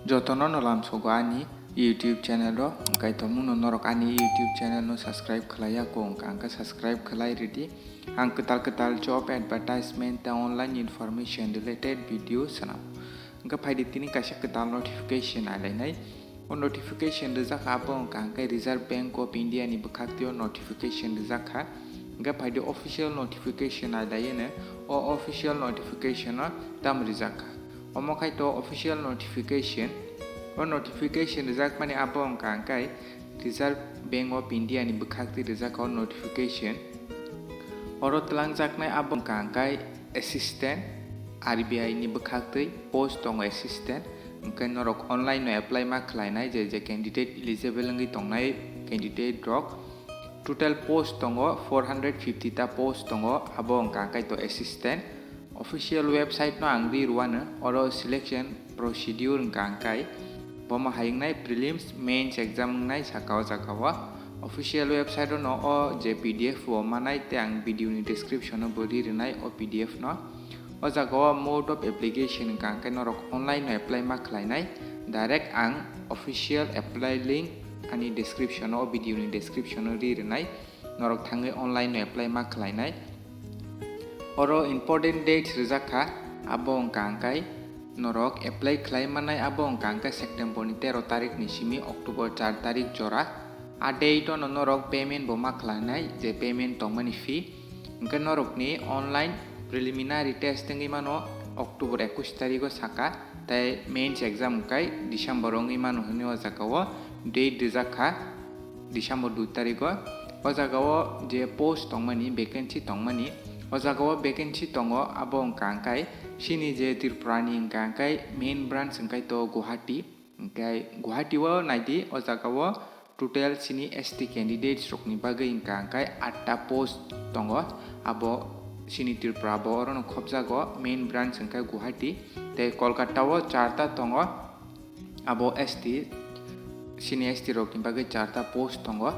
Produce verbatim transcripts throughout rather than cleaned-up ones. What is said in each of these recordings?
Jotono no lamsogo ani YouTube channel o, hwnkhe tongmungno norok ani YouTube channel no subscribe khlai ya kho, hwnkha hwnkhe subscribe khlai rwdi. Ang kwtal kwtal job advertisement tei online information related video swnam. Hwnkhe phaidi tini kaisa kwtal notification nailainai. O notification rijak kha abo hwnkha hwnkhe Reserve Bank of India ni bwkhaktwi o notification rijak kha. Hwnkhe phaidi official notification nailaiya no, o official notification o tamo rijak kha. Omo khai to official notification. O notification rijakmani abo wngkha hwnkhe Reserve Bank of India ni bwkhaktwi rijak o notification. Oro twlangjaknai abo wngkha hwnkhe assistant, R B I ni bwkhaktwi post tongo assistant. Hwnkhe norok online no apply ma khlainai je je candidate eligible wngwi tongnai candidate rok. Total post tongo four hundred fifty ta post tongo, abo wngkha hwnkhe to assistant. Official website no ang ri rwano, oro selection procedure wngkha hwnkhe bomo hai wngnai prelims, mains exam wngnai saka o jaga o. Official website o no o je P D F o manai tei ang video ni description o bo ri rwnai o P D F no. O jaga o mode of application wngkha hwnkhe norok online no apply ma khlainai, direct ang official apply link ani description o, o video ni description o ri rwnai. Norok thangwi online no apply ma khlainai. Oro important dates rijak kha, abo wngkha hwnkhe norok apply khlai mannai abo wngkha hwnkhe September ni tero tarik ni simi October char tarik jora. A date ono norok payment bo ma khlainai je payment tongmani fee. Hwnkhe norokni online preliminary test wngwi mano October ekush tarigo saka, tei mains exam wngkha December wngwi mano hwnwi o jaga o date rijak kha. December dui tarigo. O jaga o je post tongmani, vacancy tongmani, o jaga o vacancy tongo, abo wngkha hwnkhe chini je Tripura ni wngkha hwnkhe main branch wngkha to Guwahati. Hwnkhe Guwahati o naidi, o jaga o total chini S T candidates rokni bagwi wngkha hwnkhe atta post tongo, abo chini Tripura bo orono khopjago, main branch wngkha Guwahati, tei Kolkata o charta tongo. Abo S T, chini S T rokni bagwi charta post tongo.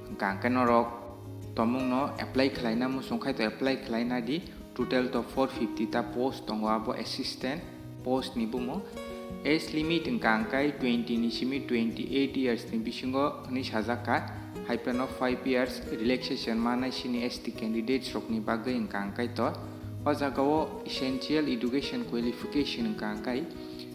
Hwnkha hwnkhe norok tongmungno apply khlaina muchung khai to apply khlaina di. Total to four fifty ta post tongo, abo assistant post ni bumung. Age limit hwnkha hwnkhe twenty ni simi twenty eight years ni bisingo hwnwi sajak kha. Hai phano five years relaxation manai chini S T candidates rokni bagwi hwnkha hwnkhe to. O jaga o essential education qualification hwnkha hwnkhe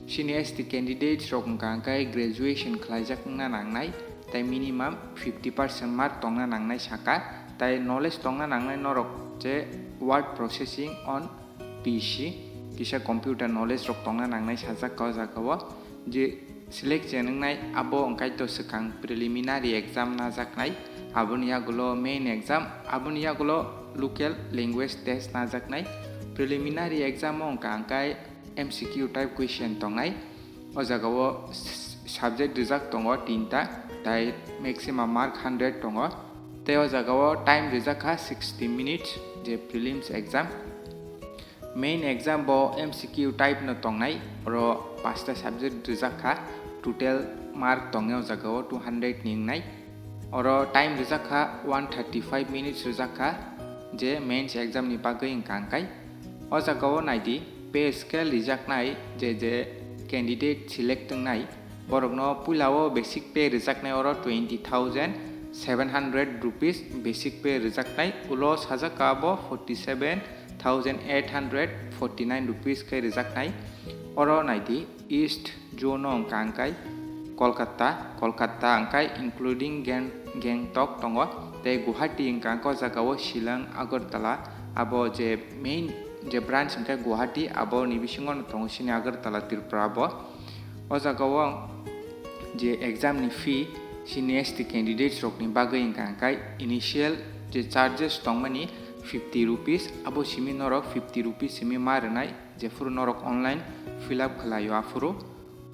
chini S T candidates rok hwnkha hwnkhe graduation khlaijak wngna nangnai, tei minimum fifty percent mark tongna nangnai saka, tei knowledge tongna nangnai norok je word processing on P C, kisa computer knowledge rok tongna nangnai sajak kha o jaga o. Je selection wngnai abo wngkha to swkang preliminary exam najaknai, aboni yagulo main exam, aboni yagulo local language test najaknai. Preliminary exam o wngkha hwnkhe M C Q type question tongnai. O jaga o s-, subject rijak tongo tinta, tai maximum mark hundred tongo. Tei o jaga o time rijak kha sixty minutes je prelims exam. Main exam bo M C Q type no tongnai, oro pasta subject rijak kha, total mark tongnai o jaga o two hundred ni wngnai. Oro time rijak kha one thirty five minutes rijak kha, je mains exam ni bagwi wngkha hwnkhe. O jaga o naidi pay scale rijaknai, je je candidate select wngnai, borokno puila o basic pay rijaknai oro twenty thousand seven hundred rupees basic pay rijaknai, ulo sajak kha bo forty seven thousand eight hundred forty nine rupees khe rijaknai. Oro naidi East Zone o wngkha hwnkhe Kolkata, Kolkata hwnkhe including Gang-, Gangtok tongo, tei Guwahati wngkha hwnkhe o jaga o Shillong, Agartala, abo je main je branch hwnkhe Guwahati, abo ni bisingo no tongo chini Agartala, Tripura bo. O jaga o je exam ni fee chini S T candidates rok ni bagwi wngkha hwnkhe initial je charges tongmani fifty rupees, abo simi norok fifty rupees simi ma rwnai. Jephuru norok online fill up khlaio aphuru.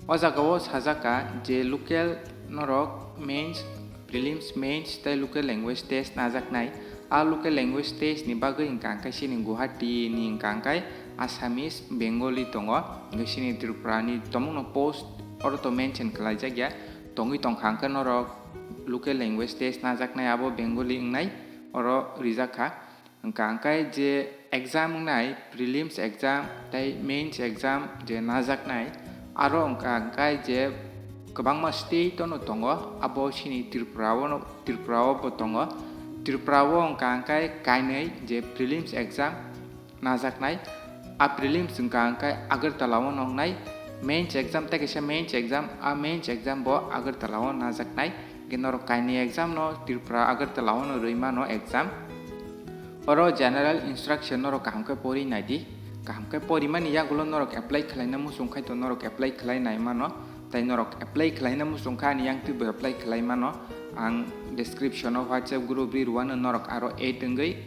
O jaga o sajak kha je local norok mains, prelims, mains tei local language test najaknai. A local language test ni bagwi wngkha hwnkhe chini Guwahati ni wngkha hwnkhe Assamese, Bengali tongo, hwnkhe chini Tripura ni tongmungno post oro to mention khlaijak ya. Tongwi tongkha hwnkhe norok local language test najaknai abo Bengali wngnai oro rijak kha. Hwnkha hwnkhe je exam wngnai, prelims exam tei mains exam je najaknai, Aro wngkha hwnkhe je kwbangma state-o no tongo, abo chini Tripura-o no, Tripura-o bo tongo. Tripura-o wngkha hwnkhe kainwi je prelims exam najaknai. A prelims wngkha hwnkhe Agartala-o nongnai, mains exam tei kaisa mains exam, a mains exam bo Agartala-o najaknai. Hwnkhe norok kainwi exam no Tripura Agartala-o no rwi mano exam. Oro general instruction norok kaham khe pori nai di. Kaham khe porimani yagulo norok apply khlaina muchung khai to norok apply khlai nai mano. Tei norok apply khlaina muchung kha ani yang twibo apply khlai mano. Ang description-o WhatsApp group ri rwano, norok aro add wngwi